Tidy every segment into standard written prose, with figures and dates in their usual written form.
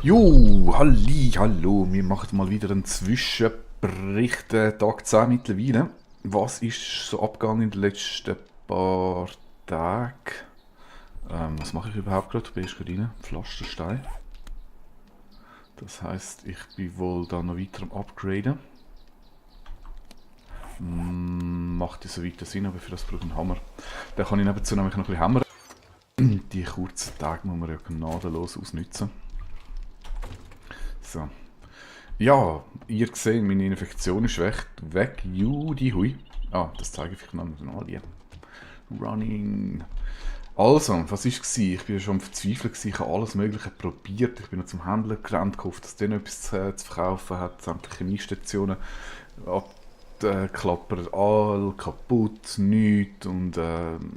Jo, halli, hallo, wir machen mal wieder einen Zwischenbericht, Tag 10 mittlerweile. Was ist so abgegangen in den letzten paar Tagen? Was mache ich überhaupt gerade? Ich bin erst gerade rein, Pflasterstein. Das heisst, ich bin wohl da noch weiter am Upgraden. Macht ja so weiter Sinn, aber für das brauche ich einen Hammer. Dann kann ich nebenzu nämlich noch ein bisschen hämmern. Die kurzen Tage muss man ja gnadenlos ausnutzen. So. Ja, ihr seht, meine Infektion ist weg. Judy hui. Ah, das zeige ich vielleicht noch hier. Running. Also, was war? Ich war schon am Verzweifeln, ich habe alles Mögliche probiert. Ich bin noch zum Händler gerannt, gehofft, dass der noch etwas zu verkaufen hat. Sämtliche Chemiestationen abklappert, all kaputt, nichts. Und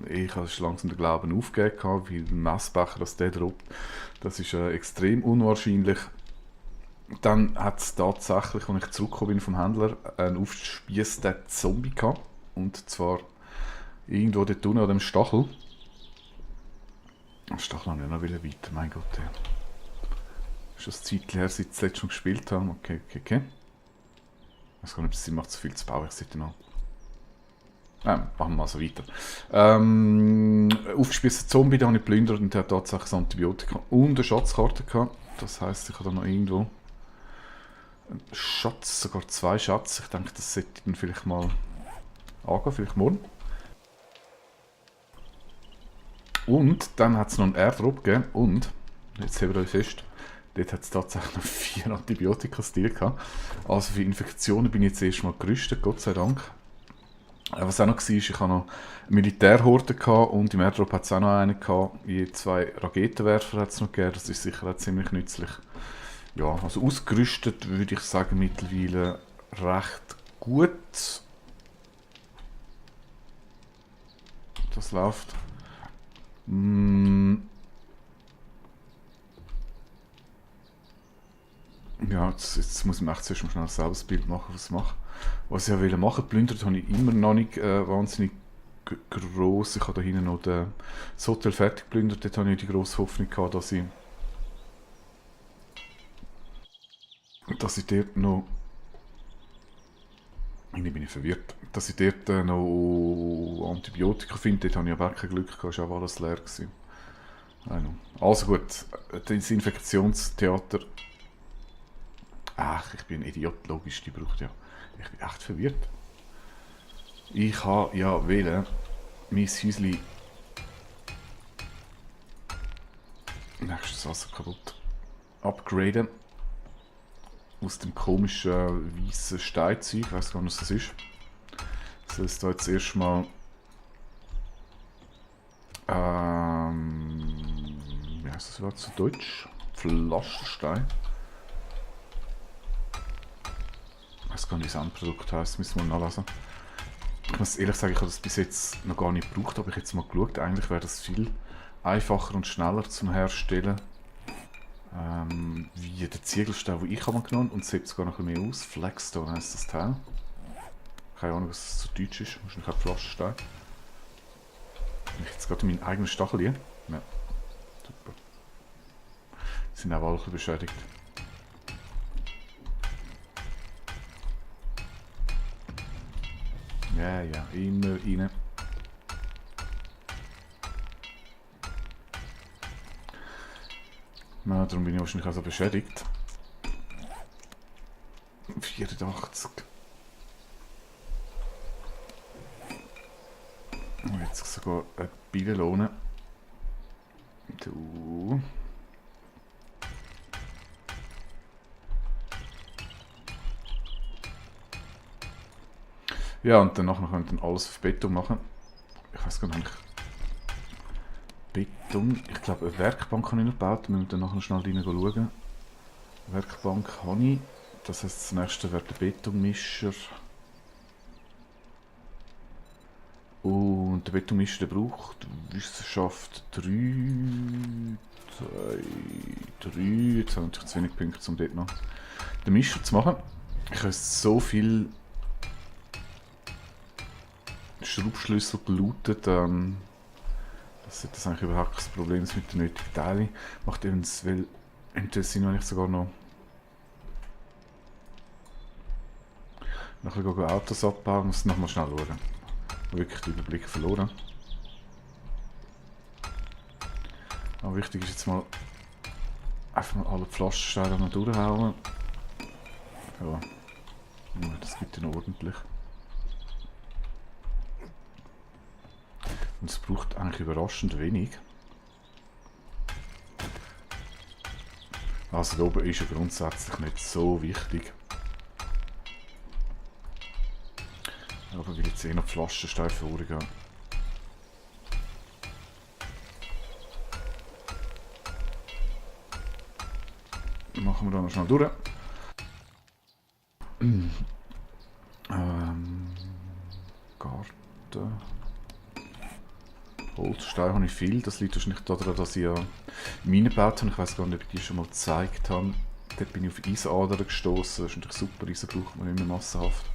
ich habe langsam den Glauben aufgegeben, weil ein Messbecher, dass der droppt, das ist extrem unwahrscheinlich. Dann hat es tatsächlich, als ich zurückgekommen bin vom Händler, einen aufgespießten Zombie gehabt. Und zwar irgendwo dort unten an dem Stachel. Den Stachel habe ich noch weiter, mein Gott. Ja. Ist das Zeit her, seit ich das schon gespielt habe? Okay. Ich weiß gar nicht, ob es Sinn macht, so viel zu bauen. Ich sehe noch. Machen wir mal so weiter. Aufgespießten Zombie, den habe ich geplündert und der hat tatsächlich ein Antibiotika und eine Schatzkarte gehabt. Das heisst, ich habe da noch irgendwo einen Schatz, sogar 2 Schatz. Ich denke, das sollte ich dann vielleicht mal angehen, vielleicht morgen. Und dann hat es noch einen Airdrop gegeben und, jetzt halten wir euch fest, dort hat es tatsächlich noch 4 Antibiotika-Stil gehabt. Also für Infektionen bin ich jetzt erstmal gerüstet, Gott sei Dank. Was auch noch war, ich hatte noch Militärhorde und im Airdrop hat es auch noch einen gehabt. Je 2 Raketenwerfer hat es noch gegeben, das ist sicher auch ziemlich nützlich. Ja, also ausgerüstet würde ich sagen mittlerweile recht gut. Das läuft. Ja, jetzt muss ich mir echt zuerst mal schnell selber das Bild machen, was ich mache. Was ich ja will machen, plündert habe ich immer noch nicht wahnsinnig gross. Ich habe da hinten noch das Hotel fertig geplündert. Dort habe ich die grosse Hoffnung gehabt, dass ich dort noch... Irgendwie bin ich verwirrt. Dass ich dort noch Antibiotika finde. Dort habe ich aber auch kein Glück gehabt, es war auch alles leer gewesen. Also gut, das Infektionstheater... Ach, ich bin ein Idiot, logisch, die braucht ja... Ich bin echt verwirrt. Ich habe ja wählen, mein Häuschen... Nächstes Wasser kaputt. Upgraden. Aus dem komischen weißen Steinzeug. Ich weiß gar nicht, was das ist. Das heißt, da jetzt erstmal. Wie heißt das Wort zu Deutsch? Pflasterstein. Ich weiß gar nicht, wie das Endprodukt heisst. Müssen wir nachlesen. Ich muss ehrlich sagen, ich habe das bis jetzt noch gar nicht gebraucht, aber ich jetzt mal geschaut. Eigentlich wäre das viel einfacher und schneller zum Herstellen. Wie der Ziegelstein, den ich habe genommen und sieht sogar noch ein bisschen mehr aus. Flagstone heisst das Teil. Keine Ahnung, was das zu Deutsch ist. Wahrscheinlich kein Pflasterstein. Bin ich jetzt gerade in meinen eigenen Stachel hier? Ja, super. Die sind auch alle ein bisschen beschädigt. Ja, immer rein. Na, darum bin ich wahrscheinlich auch so beschädigt. 84. Und jetzt sogar eine Bienenlohne. Du. Ja, und danach können wir dann alles auf Beton machen. Ich weiß gar nicht. Beton. Ich glaube, eine Werkbank habe ich noch gebaut. Da müssen wir dann nachher schnell rein schauen. Werkbank habe ich. Das heisst, das nächste wäre der Betonmischer. Und der Betonmischer braucht Wissenschaft 3. 2, 3. Jetzt habe ich natürlich zu wenig Punkte, um dort noch den Mischer zu machen. Ich habe so viel Schraubschlüssel gelootet. Das ist eigentlich überhaupt kein Problem mit den nötigen Teilen. Macht eventuell Im Tessin habe ich sogar noch ein bisschen Autos abbauen, muss nochmal schnell schauen. Wirklich den Überblick verloren. Aber wichtig ist jetzt mal einfach mal alle Pflastersteine noch durchhauen. Ja, das gibt ja noch ordentlich. Und es braucht eigentlich überraschend wenig. Also da oben ist ja grundsätzlich nicht so wichtig. Aber weil jetzt noch Pflastersteine vorgehen. Machen wir da noch schnell durch. Garten. Holzsteine habe ich viel. Das liegt wahrscheinlich daran, dass ich ja Minen gebaut habe. Ich weiß gar nicht, ob ich die schon mal gezeigt habe. Dort bin ich auf Eisenadern gestoßen. Das ist natürlich super. Eisen braucht man nicht mehr massenhaft.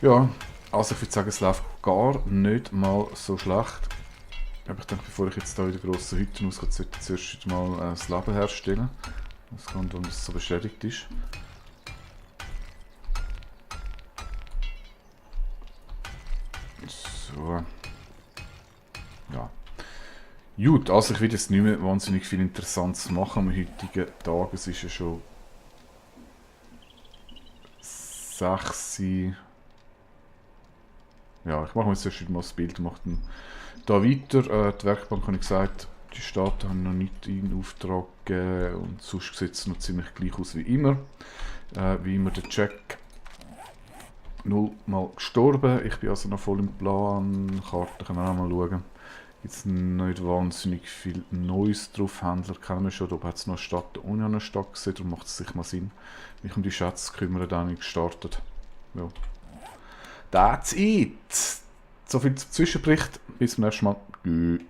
Ja, also ich würde sagen, es läuft gar nicht mal so schlecht. Aber ich denke, bevor ich jetzt hier in der grossen Hütte ausgehe, sollte ich zuerst mal das Leben herstellen. Das Grund, warum es so beschädigt ist. So. Ja. Gut, also ich will jetzt nicht mehr wahnsinnig viel Interessantes machen am heutigen Tag. Es ist ja schon 6 Uhr. Ja, ich mache mir jetzt erst mal das Bild und mache dann da weiter. Die Werkbank habe ich gesagt, die Staaten haben noch nicht in Auftrag gegeben und sonst sieht es noch ziemlich gleich aus wie immer. Wie immer der Check 0 mal gestorben. Ich bin also noch voll im Plan. Karte können wir auch mal schauen. Jetzt nicht wahnsinnig viel Neues drauf. Händler kennen wir schon. Da hat es noch eine Stadt ohne eine Stadt gesehen. Darum macht es sich mal Sinn, mich um die Schätze zu kümmern. Dann nicht gestartet. Ja. That's it. So viel zum Zwischenbericht. Bis zum nächsten Mal. Tschüss.